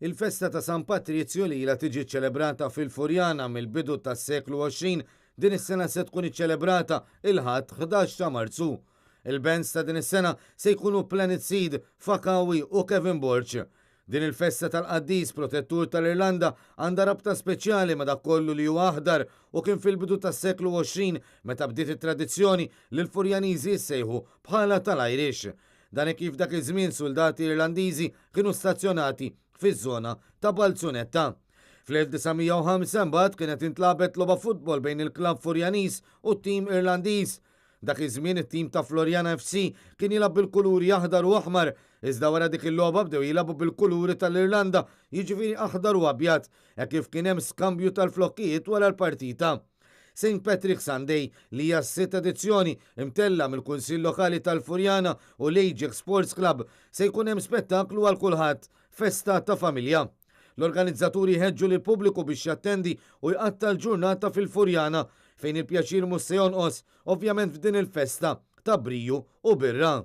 Il-festa ta' San Patrizju li ilha tiġi ċċelebrata fil-Furjana mill-bidu tas-seklu 20, din is-sena se tkun iċċelebrata il-Ħadd 11 ta' Marzu. Il-bands ta' din is-sena se jkunu Planet Seed, Fakawi u Kevin Borg. Din il-festa tal-qaddis protettur tal-Irlanda għandha rabta speċjali ma' dak kollu li huwa aħdar u kien fil-bidu tas-seklu 20 meta bdiet it-tradizzjoni li l-Furjaniżi jissejħu bħala tal-Irish. Dan hekk kif dak iż-żmien suldati Irlandiżi kienu stazzjonati fiż-żona ta' Balzunetta. Fl-1905 imbagħad kienet intlagħbet logħba futbol bejn il-klabb Furjaniż u t-tim Irlandiż. Dak iż-żmien it-tim ta' Floriana FC kien jilgħab bil-kuluri aħdar u aħmar, iżda wara dik il-logħba bdew jilagħbu bil-kuluri tal-Irlanda, jiġifieri aħdar u abjad, hekk kif kien hemm skambju tal-flokkijiet wara l-partita. St. Patrick's Sunday, li hija s-sitt edizzjoni mtella' mill-Kunsill Lokali tal-Furjana u l-Ajax Sports Club, se jkun hemm spettaklu għal kulħadd, festa ta' familja. L-organizzaturi jħeġġu lill-pubbliku biex jattendi u jqatta' l-ġurnata fil-Furjana, fejn il-pjaċir mhux se jonqos, ovvjament f'din il-festa ta' briju u birra.